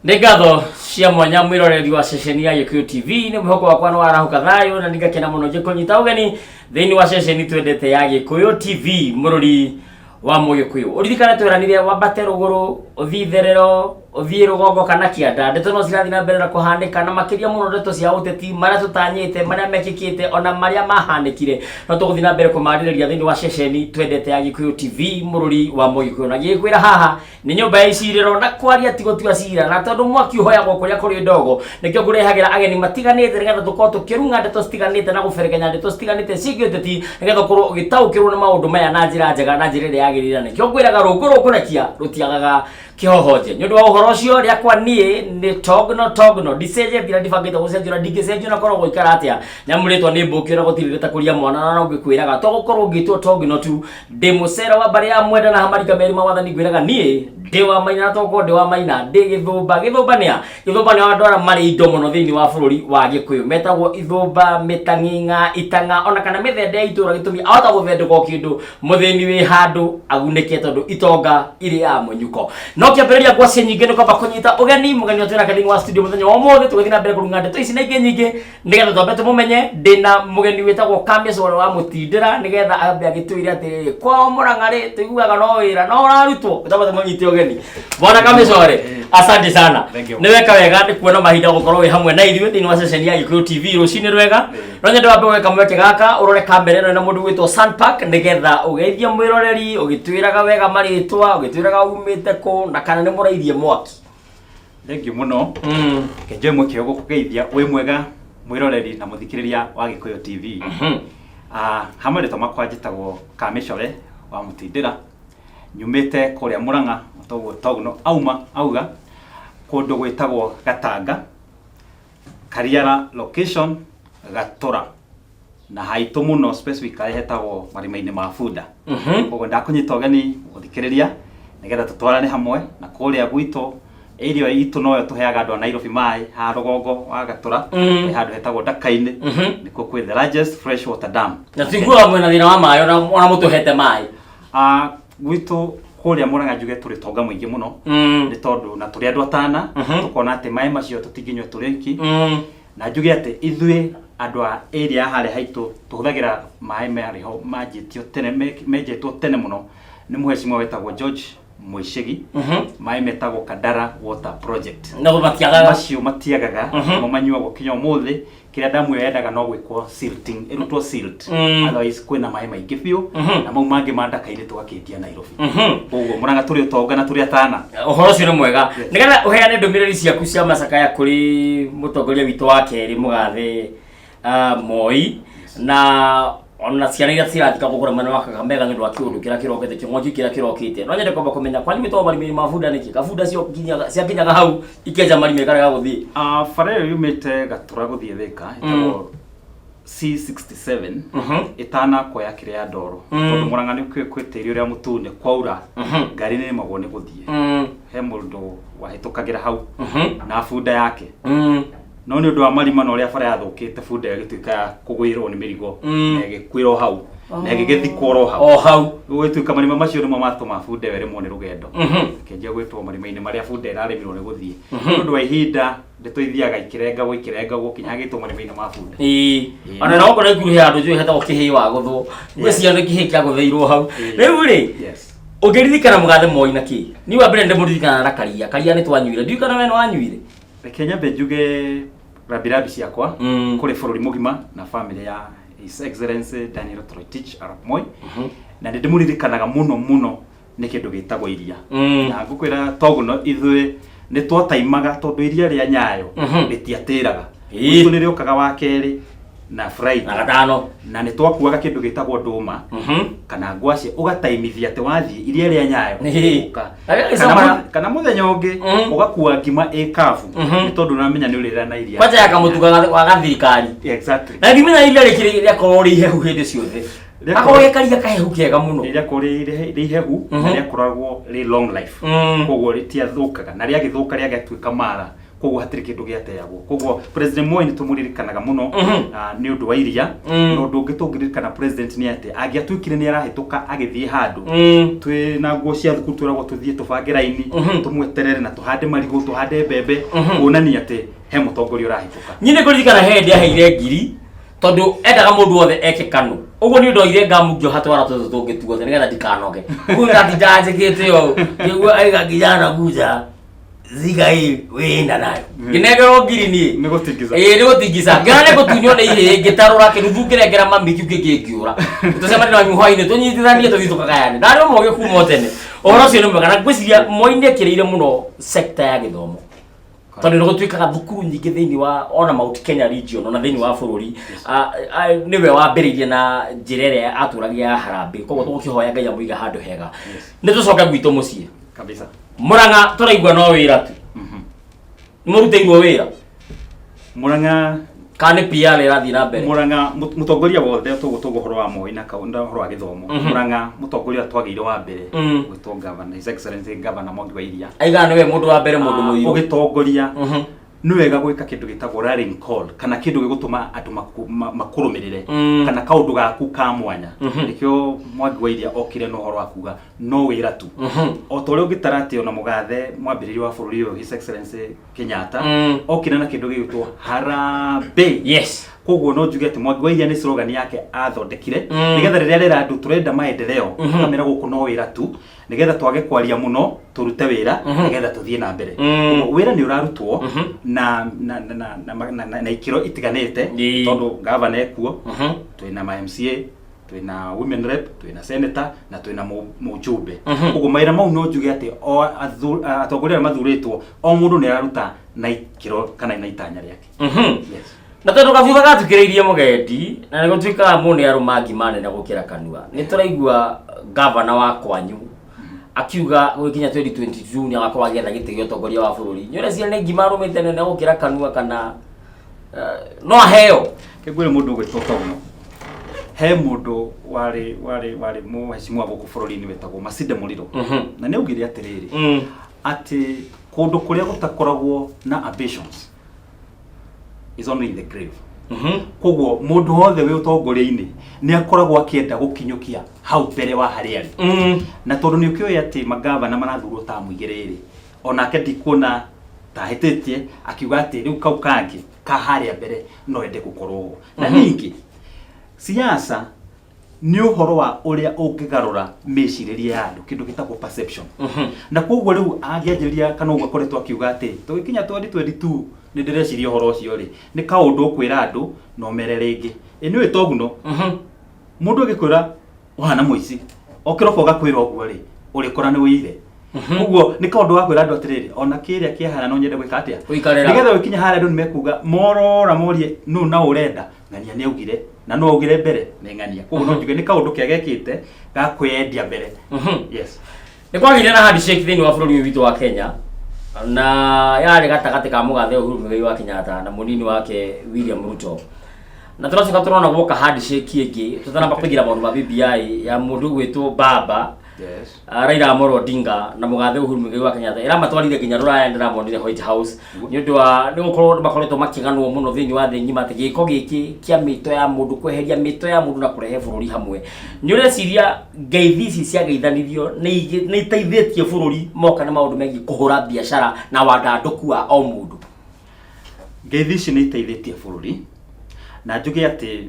Nĩ ngatho cia mwanya mwĩroreri wa ceceni ya Gĩkũyũ TV. Nĩ mwĩhoko wakwa nĩ warahũka thayũ na ningakena mũno ngĩkũnyita ũgeni thĩinĩ wa ceceni twendete ya Gĩkũyũ TV, mũrũri wa Mũgĩkũyũ. Ũririkane tweranire wambate rũgũrũ, ũthiĩ itherero, ũthiĩ rũgongo kana kĩanda. Ndeto no cirathiĩ na mbere na kũhanĩka, na makĩria mũno ndeto cia ũteti, marĩa tũtanyĩte, marĩa mekĩkĩte, ona marĩa mahanĩkire. No tũgũthiĩ na mbere kũmarĩrĩria thĩinĩ wa ceceni twendete ya Gĩkũyũ TV, mũrũri wa Mũgĩkũyũ. Na ngĩkwĩra haha nĩ nyũmba ya icirĩro na kwaria ti gũtua cira, na tondũ mwaki ũhoyagwo kũrĩa kũrĩ ndogo, nĩkĩo ngũrehagĩra ageni matiganĩte nĩgetha tũkorwo tũkĩrung'a ndeto citiganĩte na gũberekenya ndeto citiganĩte ciĩgiĩ ũteti, nĩgetha ũkorwo ũgĩtaũkĩrwo nĩ maũndũ maya na njĩra njega na njĩra ĩrĩa yagĩrĩire. Na nĩkĩo ngwĩraga rũngũ rũkũrekia rũtiagaga kĩhohonje. Nĩ ũndũ wa ũhoro ũcio, rĩakwa niĩ nĩ Togno Togno, ndicenjetie na ndibangĩte gũcenjia na ndingĩcenjia na korwo gũikara atĩa. Nyamũrĩtwa nĩ mbũkio na gũtirĩ rĩtakũria mwana, na no ngĩkwĩraga to gũkorwo ngĩtwo Togno tu. Ndĩ mũcera wa mbarĩ ya Mwenda na hamarika merĩ ma wathani, ngwĩraga niĩ ndĩ wa Maina, na tokorwo ndĩ wa Maina ndĩ Gĩthũmba. Gĩthũmba nĩ a? Gĩthũmba nĩ andũ arĩa marĩ indo mũno thĩinĩ wa bũrũri wa Gĩkũyũ, metagwo ithũmba, mĩtang'ing'a, itang'a ona kana mĩthende ya itũra. Gĩtũmi ahota gũthendũka o kĩndũ mũthĩni wĩ handũ agunĩke, tondũ itonga irĩaga mũnyuko. No kĩambĩrĩria ngwacĩ nyingĩ nĩ kwamba kũnyita ũgeni mũgeni ũrĩa twĩnake thĩinĩ wa studio mũthenya wa ũmũthĩ, tũgĩthiĩ na mbere kũrung'a ndeto ici na ingĩ nyingĩ nĩgetha twambe tũmũmenye. Ndĩna mũgeni wĩtagwo Kamĩcore wa Mũtindĩra, nĩgetha ambe agĩtwĩre atĩrĩrĩ, kwao Mũrang'a rĩ, tũiguaga no wĩra no ũrarutwo. Twambe tũmũnyite ũgeni. Bwana Kamĩcore, asante sana. Thank you. Nĩ weka wega nĩ kuona mahinda gũkorwo wĩ hamwe na ithuĩ thĩinĩ wa ceceni ya Gĩkũyũ TV. Rũcinĩ rwega. No nyende wambe gweka mweke gaka ũrore kamera ĩno na mũndũ gwĩtwo Sunpark, nĩgetha ũgeithie mwĩroreri ũgĩtwĩraga wega marĩtwa, ũgĩtwĩraga umĩte kũ na kana nĩ mũrairie mwaki. Thank you mũno. Reke njoe mweke ũyũ gũkũgeithia wĩ mwega mwĩroreri na mũthikĩrĩria wa Gĩkũyũ TV. Ah, ha marĩtwa makwa njĩtagwo Kamĩcore wa Mũtindĩra. Nyumĩte kũrĩa Mũrang'a, toguo Togno auma auga, kũndũ gwĩtagwo Gatanga, Kariara location, Gatũra. Na haitũ mũno specifically hetagwo marima-inĩ ma bunda. Koguo ndakũnyita ũgeni gũthikĩrĩria nĩgetha tũtwarane hamwe na kũrĩa gwitũ, area itũ noyo tũheaga andũ a Nairobi maĩ haha rũgongo wa Gatũra. He handũ hetagwo Ndaka-inĩ, nĩkuo kwĩ the largest fresh water dam. Na tũiguaga mwĩna thĩna wa maĩ, ona mũtũhete maĩ. Ah, gwitũ kũrĩa Mũrang'a njuge tũrĩ tonga mũingĩ mũno, nĩ tondũ na tũrĩ andũ atana, tũkona atĩ maĩ macio tũtingĩnyua tũrĩ oiki. Na njuge atĩ ithuĩ andũ a area ya harĩa haitũ tũhũthagĩra maĩ marĩ ho manjĩtio tene, menjetwo tene mũno nĩ mũhecimwa wetagwo George Mũicegi, maĩ metagwo Kandara Water Project. Na matiagaga. Macio matiagaga, mo manyuagwo kinya ũmũthĩ. Kĩrĩa damu ĩyo yendaga no gwĩkwo silting, ĩrutwo silt. Otherwise kwĩna maĩ maingĩ biũ, na mau mangĩ ma Ndaka-inĩ tũgakĩendia Nairobi. Koguo Mũrang'a tũrĩ ũtonga na tũrĩ atana. Ũhoro ũcio nĩ mwega. Nĩgetha ũheane ndũmĩrĩri ciaku cia macakaya kũrĩ mũtongoria witũ wa kerĩ mũgathe Moi, na ona ciana iria cirathika gũkũra mwena wa Kakamega nĩ ũndũ wa kĩũndũ kĩrĩa kĩrokĩte, kĩng'oki kĩrĩa kĩrokĩte, no nyende kwamba kũmenya kwanyu gwĩtagwo marima-inĩ ma bunda nĩkĩ? Kabunda cio ciakinyaga hau ikenja marima ikarega gũthiĩ. Ah, bara ĩyo yumĩte Gatũra gũthiĩ Thĩka ĩtagwo C67, ĩtanakwo ya kĩrĩa ya ndoro, tondũ Mũrang'a nĩ kwĩ tĩri ũrĩa mũtune, kwaura ngari nĩ ĩremagwo nĩ gũthiĩ. He mũndũ wahĩtũkagĩra hau na bunda yake, no nĩ ũndũ wa marima na ũrĩa bara yathũkĩte, bunda ĩyo ĩgĩtuĩka ya kũgwĩrwo nĩ mĩrigo na ĩgĩkuĩra o hau na ĩgĩgĩthikwo oro hau. O hau. Gũgĩtuĩka marima macio nĩmo matũma bunda ĩyo ĩremwo nĩ rũgendo, ĩkĩanjia gwĩtwo marima-inĩ marĩa bunda ĩraremirwo nĩ gũthiĩ. Nĩ ũndũ wa ihinda ndeto ithiaga ikĩrengagwo ikĩrengagwo kinya hagĩtwo marima-inĩ ma bunda. Ĩĩ. Ona no okorwo ikuruhe handũ njũĩ hetagwo kĩhĩĩ wa gũthwo, ngwĩciria nĩ kĩhĩĩ kĩagũthĩirwo hau. Rĩu rĩ, ũngĩririkana mũgathe Moi na kĩ? Niĩ wa mbere ndĩmũririkanaga na karia. Karia nĩ twanyuire, ndiũĩ kana we nĩ wanyuire. Reke nyambe njuge rambirambi ciakwa kũrĩ bũrũri mũgima na family ya His Excellency Daniel Toroitich arap Moi, na nĩ ndĩmũririkanaga mũno mũno nĩ kĩndũ gĩtagwo iria. Na ngũkwĩra Togno, ithuĩ nĩ twataimaga tondũ iria rĩa Nyayo rĩtiatĩraga. Gwitũ nĩ rĩũkaga wa kerĩ na Friday na gatano, na nĩ twakuaga kĩndũ gĩtagwo ndũma kana ngwacĩ, ũgataimithia atĩ wathiĩ iria rĩa Nyayo ũka. Na rĩrĩa Kana rĩcamaga. Kana mũthenya ũngĩ ũgakua ngima ĩ kabu, nĩ tondũ ũramenya nĩ ũrĩra na iria. Kwanja ya kamũtu wa gathirikari. Exactly. Na ndimenya iria rĩkĩrĩ rĩakorwo rĩ ihehu hĩndĩ ciothe. Gakorwo ge karia kahehu kega mũno. Rĩakorwo rĩ ihehu na rĩakoragwo rĩ long life, koguo rĩtiathũkaga, na rĩagĩthũka rĩagatuĩka mara. Koguo hatirĩ kĩndũ gĩateagwo. Koguo President Moi nĩ tũmũririkanaga mũno nĩ ũndũ wa iria. Na ũndũ ũngĩ tũngĩririkana president nĩ atĩ angĩatuĩkire nĩ arahĩtũka agĩthiĩ handũ, twĩ na nguo cia thukuru twĩragwo tũthiĩ tũbange raini, tũmweterere na tũhande marigũ, tũhande mbembe, kuonania atĩ he mũtongoria ũrahĩtũka. Niĩ nĩ ngũririkana he hĩndĩ aheire ngiri tondũ endaga mũndũ wothe eke kanu. Ũguo nĩ ndoire ngamu ngĩoha twara tũtũ tũngĩ tuothe nĩgetha ndikanoge. Ũguo ndatindaga njĩkĩte ũũ ngĩigua aiga kijana kuja ziga hii wĩna nayo. Ngĩnengerwo ngiri niĩ. Nĩ gũtingica. Ĩĩ nĩ gũtingica. Ngĩona nĩ gũtunywo nĩ ihĩĩ ngĩtarũra kĩnuthu ngĩrengera mami kĩu kĩngĩ ngĩũra. Tũcemanie na wanyu hwainĩ tũnyitithanie tũthiĩ tũkagayane. Ndarĩ ũmwe kuma o tene. Ũhoro ũcio nĩ mwega na ngwĩciria Moi nĩ ekĩrĩire mũno sector ya gĩthomo. Tondũ nĩ gũtuĩkaga thukuru nyingĩ thĩinĩ wa ona Mount Kenya region ona thĩinĩ wa bũrũri, nĩwe wambĩrĩirie na njĩra ĩrĩa atũragia ya harambĩ. Koguo tũgũkĩhoya Ngai amũige handũ hega. Nĩ tũcoke gwitũ mũciĩ. Kabisa. Mũrang'a tũraigua no wĩra tu. Mũrutĩirwo wĩra. Mũrang'a. Kana nĩ PR ĩrathiĩ na mbere? Mũrang'a mũtongoria wothe tũgũtũgwo ũhoro wa Moi na ũhoro wa gĩthomo. Mũrang'a mũtongoria twagĩire wa mbere gwĩtwo governor, His Excellency Governor Mwangi wa Iria. Aigana nĩwe mũndũ wa mbere mũndũ mũirũ. Ũgĩtongoria nĩ wega gwĩka kĩndũ gĩtagwo rallying call kana kĩndũ gĩgũtũma andũ makũrũmĩrĩre kana kaũndũ gaku ka mwanya. Nĩkĩo Mwangi wa Iria okire na ũhoro wa kuga no wĩra tu. O ta ũrĩa ũngĩtara atĩ ona mũgathe mwambĩrĩria wa bũrũri ũyũ His Excellency Kenyatta okire na kĩndũ gĩgwĩtwo harambee. Koguo no njuge atĩ Mwangi wa Iria nĩ slogan yake athondekire nĩgetha rĩrĩa arera andũ tũrenda maendeleo, akamera gũkũ no wĩra tu, nĩgetha twage kwaria mũno tũrute wĩra nĩgetha tũthiĩ na mbere. Koguo wĩra nĩ ũrarutwo na ikĩro itiganĩte, tondũ gavana ekuo, twĩna ma MCA, twĩna women rep, twĩna senator na twĩna mũjumbe. Koguo mawĩra mau no njuge atĩ o atongoria arĩa mathurĩtwo o mũndũ nĩ araruta na ikĩro kana na itanya rĩake. Yes. Na tondũ kabutha gatukĩrĩirie mũgendi na nĩ gũtuĩkaga mũndũ nĩ arũma ngima nene gũkĩra kanua, nĩ tũraigua gavana wa kwanyu akiuga gũgĩkinya 2022 nĩ agakorwo agĩetha gĩtĩ gĩa ũtongoria wa bũrũri. Nĩ ũreciria nĩ ngima arũmĩte nene gũkĩra kanua kana no aheo? Kĩngwĩre mũndũ ũgwĩtwo Togno, he mũndũ warĩ mũheshimiwa gũkũ bũrũri-inĩ wetagwo Masinde Muliro, na nĩ augire atĩrĩrĩ, atĩ kũndũ kũrĩa gũtakoragwo na ambitions is only in the grave. Koguo mũndũ wothe wĩ ũtongoria-inĩ nĩ akoragwo akĩenda gũkinyũkia hau mbere wa harĩa arĩ. Na tondũ nĩ ũkĩũĩ atĩ magavana marathurwo tamu igĩrĩ rĩ, onake ndikuona tahĩtĩtie akiuga atĩ rĩu kau kangĩ ka harĩa mbere no ende gũkorwo ho. Na ningĩ siasa nĩ ũhoro wa ũrĩa ũngĩgarũra mĩcirĩrie ya andũ, kĩndũ gĩtagwo perception. Na koguo rĩu angĩanjĩrĩria kana ũguo akoretwo akiuga atĩ tũgĩkinya 2022 nĩ ndĩreciria ũhoro ũcio rĩ, nĩ kaũndũ ũkwĩra andũ na ũmere rĩngĩ. Ĩ nĩ ũĩ Toguno, mũndũ agĩkwĩra ũhana mũici, o kĩroko ũgakwĩra ũguo rĩ, ũrĩkora nĩ ũire. Koguo nĩ kaũndũ ga kwĩra andũ atĩrĩrĩ, ona kĩrĩa kĩahana no nyende gwĩka atĩa? Gũikarĩra. Nĩgetha ũkinye harĩa andũ nĩ mekuga morora morie nũ na ũrenda, ng'ania nĩ augire na no augire mbere nĩ ng'ania. Koguo no njuge nĩ kaũndũ kega gekĩte ga kwĩyendia mbere. Yes. Nĩ kwagĩire na handshake thĩinĩ wa bũrũri ũyũ witũ wa Kenya na yarĩ gatagatĩ ka mũgathe Uhuru Muigai wa Kenyatta na mũnini wake William Ruto. Na tũracoka tũrona gwoka handshake ĩngĩ tũtanamba kũingĩra maũndũ ma BBI ya mũndũ ũgwĩtwo Baba Raila Amolo Odinga na mũgathe Uhuru Muigai wa Kenyatta ĩramatwarire nginya rũraya, ndĩramonire White House nĩ ũndũ wa nĩ gũkorwo makoretwo makĩganwo mũno thĩinĩ wa thĩ ng'ima atĩ gĩko gĩkĩ kĩa mĩto ya mũndũ, kweheria mĩto ya mũndũ na kũrehe bũrũri hamwe. Nĩ ũreciria ngeithi ici ciageithanirio nĩ iteithĩtie bũrũri moka na maũndũ megiĩ kũhũra biacara na wandandũku wa o mũndũ? Ngeithi ici nĩ iteithĩtie bũrũri na njuge atĩ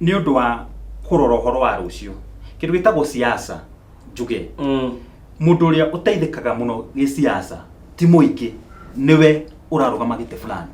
nĩ ũndũ wa kũrora ũhoro wa rũciũ, kĩndũ gĩtagwo siasa, njuge mũndũ ũrĩa ũteithĩkaga mũno gĩsiasa ti mũingĩ, nĩwe ũrarũgama gĩtĩ fulani.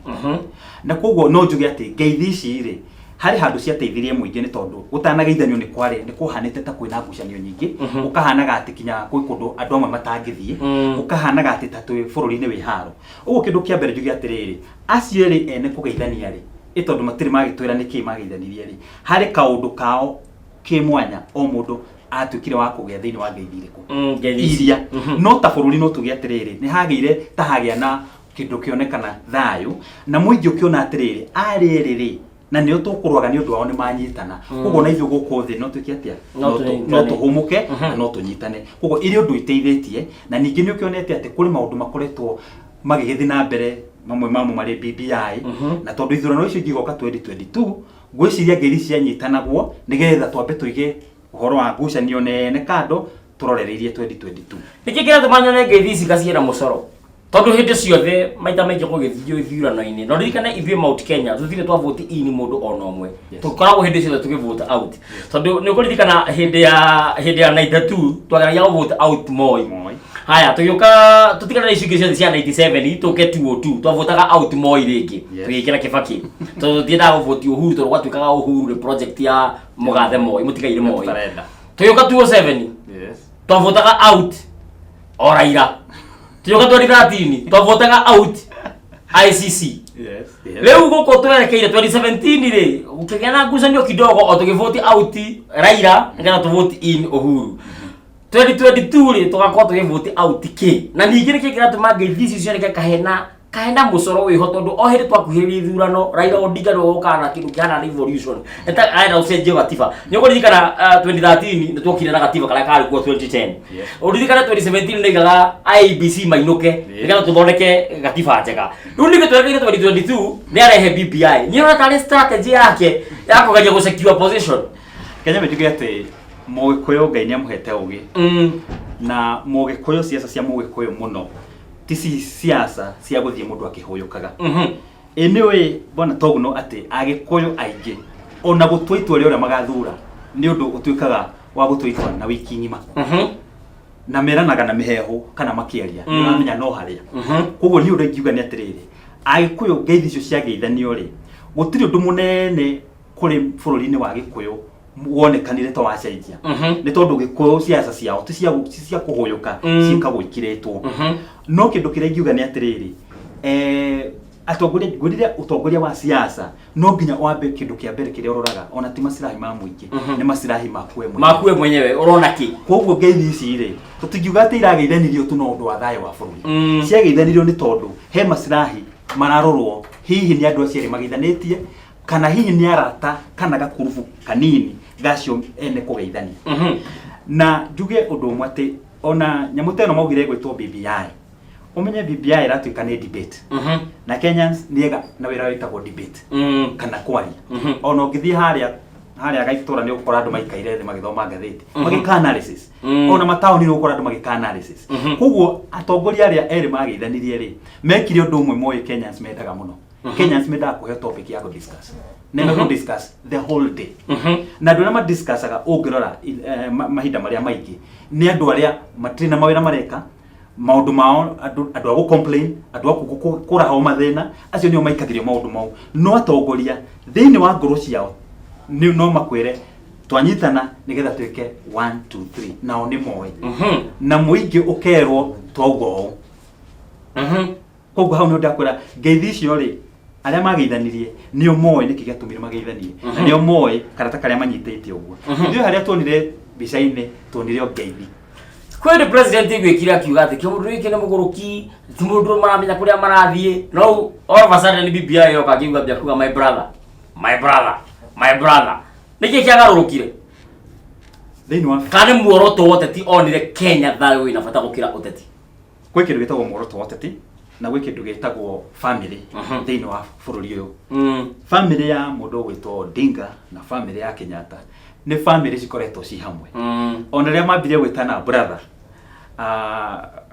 Na koguo no njuge atĩ ngeithi ici rĩ, harĩ handũ ciateithirie mũingĩ, nĩ tondũ gũtanageithanio nĩ kwarĩ nĩ kũhanĩte ta kwĩna ngucanio nyingĩ, gũkahanaga atĩ kinya kwĩ kũndũ andũ amwe matangĩthiĩ, gũkahanaga atĩ ta twĩ bũrũri-inĩ wĩ haro. Ũguo kĩndũ kĩa mbere njuge atĩrĩrĩ, acio erĩ ene kũgeithania rĩ, ĩ tondũ matirĩ magĩtwĩra nĩkĩ mageithanirie rĩ, harĩ kaũndũ kao kĩmwanya o mũndũ atuĩkire wa kũgĩa thĩinĩ wa ngeithi irĩkũ? Ngeithi ici. Iria. No ta bũrũri no tuge atĩrĩrĩ, nĩ hagĩire ta hagĩa na kĩndũ kĩonekana thayũ na mũingĩ ũkĩona atĩrĩrĩ, arĩa erĩ rĩ, na nĩo tũkũrwaga nĩ ũndũ wao nĩ manyitana. Koguo na ithuĩ gũkũ thĩ no twĩke atĩa? No tũnyitane. No tũhũmũke na no tũnyitane. Koguo irĩ ũndũ iteithĩtie, na ningĩ nĩ ũkĩonete atĩ kũrĩ maũndũ makoretwo magĩgĩthiĩ na mbere. Mamwe mamo marĩ BBI. Na tondũ ithurano icio ingĩgoka 2022, ngwĩciria ngeithi cianyitanagwo nĩgetha twambe tũige ũhoro wa ngucanio nene kando, tũrorereirie 2022. Nĩkĩ kĩratũma nyone ngeithi ici gaciĩna mũcoro? Tondũ hĩndĩ ciothe maita maingĩ gũgĩthio ithurano-inĩ, na ũririkane ithuĩ Mount Kenya tũtirĩ twa vote in mũndũ ona ũmwe. Tũkoragwo hĩndĩ ciothe tũgĩ vote out, tondũ nĩ ũkũririkana hĩndĩ ya 92 twageragia gũ vote out Moi. Moi. Haya, tũgĩũka tũtigane na icio ingĩ ciothe cia 97, tũke 202, twavotaga out Moi rĩngĩ. Tũgĩkĩra Kibaki, tondũ tũtiendaga gũvoti Uhuru, tondũ gwatuĩkaga Uhuru nĩ project ya mũgathe Moi, mũtigaire Moi. Tũtarenda. Tũgĩũka 207, twavotaga out o Raila. Tũgĩũka 2013, twavotaga out ICC. Rĩu gũkũ twerekeire 2017 rĩ, gũkĩgĩa na ngucanio kidogo o tũgĩvoti out Raila nĩgetha tũvoti in Uhuru. 2022 rĩ, tũgakorwo tũgĩvoti out kĩ? Na ningĩ nĩkĩ kĩratũma ngeithi ici cioneke kahena mũcoro wĩho? Tondũ o hĩndĩ twakuhĩrĩria ithurano, Raila Odinga nĩwe ũkaga na kĩndũ kĩhana revolution. Eta arenda gũcenjia gatiba. Nĩ ũkũririkana 2013 nĩ tuokire na gatiba karĩa karĩ kuo 2010. Ũririkane 2017 nĩigaga IEBC mainũke nĩgetha tũthondeke gatiba njega. Rĩu ningĩ twerekeire 2022, nĩ arehe BBI. Nĩ ũrona tarĩ strategy yake ya kũgeria gũ secure position? Kenya njuge atĩ Mũgĩkũyũ Ngai nĩ amũhete ũgĩ. Na Mũgĩkũyũ, siasa cia Mũgĩkũyũ mũno ti siasa cia gũthiĩ mũndũ akĩhũyũkaga. Ĩ nĩ ũĩ, bwana Togno, atĩ Agĩkũyũ aingĩ ona gũtua itua rĩa ũrĩa magathura nĩ ũndũ ũtuĩkaga wa gũtua itua na wiki ng'ima, na meranaga na mĩheehũ kana makĩaria, nĩ ũramenya no harĩa. Koguo niĩ ũndũ ingiuga nĩ atĩrĩrĩ, Agĩkũyũ, ngeithi icio ciageithanio rĩ, gũtirĩ ũndũ mũnene kũrĩ bũrũri-inĩ wa Gĩkũyũ wonekanire ta wacenjia, nĩ tondũ Gĩkũyũ siasa ciao ti cia kũhũyũka, ciĩkagwo ikirĩtwo. No kĩndũ kĩrĩa ingiuga nĩ atĩrĩrĩ, atongoria, ngwĩrire ũtongoria wa siasa no nginya wambe kĩndũ kĩa mbere kĩrĩa ũroraga ona ti maslahi ma mũingĩ, nĩ maslahi maku we mwenyewe. Maku we mwenyewe ũrona kĩ? Koguo ngeithi ici rĩ, tũtingiuga atĩ irageithanirio tu no ũndũ wa thayũ wa bũrũri. Ciageithanirio nĩ tondũ he maslahi mararorwo, hihi nĩ andũ acio erĩ mageithanĩtie, kana hihi nĩ arata kana gakurubu kanini gacio ene kũgeithania. Na njuge ũndũ ũmwe atĩ ona nyamũ ta ĩno maugire ĩgwĩtwo BBI, ũmenye BBI ĩratuĩka nĩ debate, na Kenyans nĩ ega na wĩra wĩtagwo debate kana kwaria. Ona ũngĩthiĩ harĩa gaitũra, nĩ ũgũkora andũ maikaire thĩ magĩthoma ngathĩti, magĩka analysis. Ona mataũni nĩ ũgũkora andũ magĩka analysis. Koguo atongoria arĩa erĩ mageithanirie rĩ, mekire ũndũ ũmwe moĩ Kenyans mendaga mũno. Kenyans mendaga kũheo topic ya kũdiscuss, na mm discuss the whole day. Na andũ arĩa madiscussaga, ũngĩrora mahinda marĩa maingĩ, nĩ andũ arĩa matirĩ na mawĩra mareka, maũndũ mao andũ a gũ-complain, andũ a kũraha o mathĩna, acio nĩo maikagĩrio maũndũ mau. No atongoria thĩinĩ wa ngoro ciao nĩ no makwĩre twanyitana nĩgetha twĩke 1 2 3, nao nĩ moĩ, na mũingĩ ũkerwo twauga ũũ. Koguo hau nĩ ndakwĩra ngeithi icio rĩ, arĩa mageithanirie nĩo moĩ nĩkĩ gĩatũmire mageithanie, na nĩo moĩ karata karĩa manyitĩte. Ũguo ithuĩ harĩa tuonire mbica-inĩ, tuonire o ngeithi. Kwĩ president gwĩkire akiuga atĩ kĩũndũ gĩkĩ nĩ mũgũrũki, ti mũndũ maramenya kũrĩa marathiĩ, no all of a sudden BBI yoka, akiuga mbia kuga, "My brother, my brother, my brother." Nĩkĩ kĩagarũrũkire? Thĩinĩ wa Kana nĩ muoroto wa ũteti onire Kenya thayũ wĩna bata gũkĩra ũteti? Gwĩ kĩndũ gĩtagwo muoroto wa ũteti na gwĩ kĩndũ gĩtagwo family thĩinĩ wa bũrũri ũyũ. Family ya mũndũ ũgwĩtwo Odinga na family ya Kenyatta nĩ family cikoretwo ci hamwe. Ona rĩrĩa mambirie gwĩtana brother,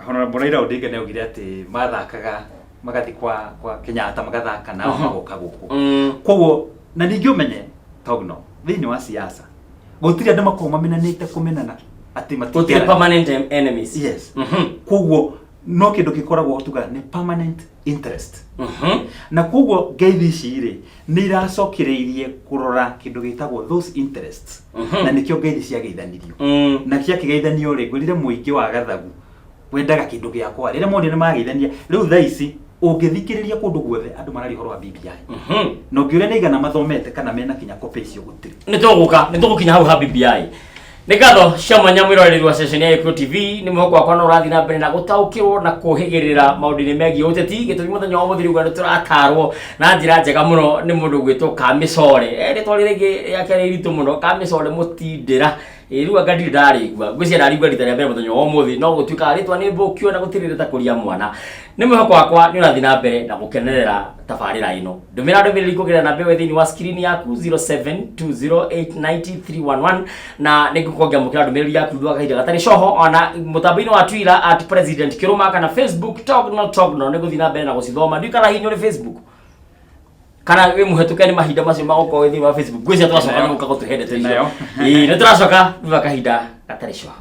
Honorable Raila Odinga nĩ augire atĩ mathakaga magathiĩ kwa Kenyatta, magathaka nao, magoka gũkũ. Koguo na ningĩ ũmenye, Togno, thĩinĩ wa siasa gũtirĩ andũ makoragwo mamenanĩte kũmenana atĩ Gũtirĩ matingĩaranĩria. Permanent enemies. Yes. Koguo no kĩndũ gĩkoragwo tuga nĩ permanent interest. Na koguo ngeithi ici rĩ, nĩ iracokereirie kũrora kĩndũ gĩtagwo those interests, na nĩkĩo ngeithi ciageithanirio. Na ciakĩgeithanio rĩ, ngwĩrire mũingĩ wa gathagu wendaga kĩndũ gĩakwa rĩrĩa monire nĩ mageithania. Rĩu thaa ici ũngĩthikĩrĩria kũndũ guothe, andũ mararia ũhoro wa BBI, na ũngĩũria nĩ igana mathomete kana mena kinya copy icio, gũtirĩ. Nĩ tũgũka, nĩ tũgũkinya hau ha BBI. Nĩ ngatho cia mwanya, mwĩroreri wa ceceni ya Gĩkũyũ TV. Nĩ mwĩhoko wakwa no ũrathiĩ na mbere na gũtaũkĩrwo na kũhĩgĩrĩra maũndũ-inĩ megiĩ ũteti. Gĩtũmi mũthenya wa ũmũthĩ rĩu nĩ tũratarwo na njĩra njega mũno nĩ mũndũ ũgwĩtwo Kamĩcore. Rĩtwa rĩrĩ rĩngĩ rĩake rĩ iritũ mũno, Kamĩcore Mũtindĩra. Ĩ rĩu anga ndirĩ ndarĩigua, ngwĩciria ndarĩigua rita rĩa mbere mũthenya wa ũmũthĩ, no gũtuĩkaga rĩtwa nĩ mbũkio na gũtirĩ rĩtakũria mwana. Nĩ mwĩhoko wakwa nĩ ũrathiĩ na mbere na gũkenerera tabarĩra ĩno. Ndũmĩra ndũmĩrĩri kũgerera namba ĩyo ĩ thĩinĩ wa screen yaku 0720890311 na nĩ ngũkorwo ngĩamũkĩra ndũmĩrĩri yaku thutha wa kahinda gatarĩ coho, ona mũtambo-inĩ wa Twitter @PresidentKĩrũma kana Facebook Togno Togno nĩ ngũthiĩ na mbere na gũcithoma. Ndiũĩ kana hihi nĩ ũrĩ Facebook kana wĩ mũhetũke nĩ mahinda macio ma gũkorwo wĩ thĩinĩ wa Facebook. Ngwĩciria tũracoka nĩ gũka gũtũhe ndeto icio. Nayo. Ĩĩ, nĩ tũracoka thutha wa kahinda gatarĩ coho.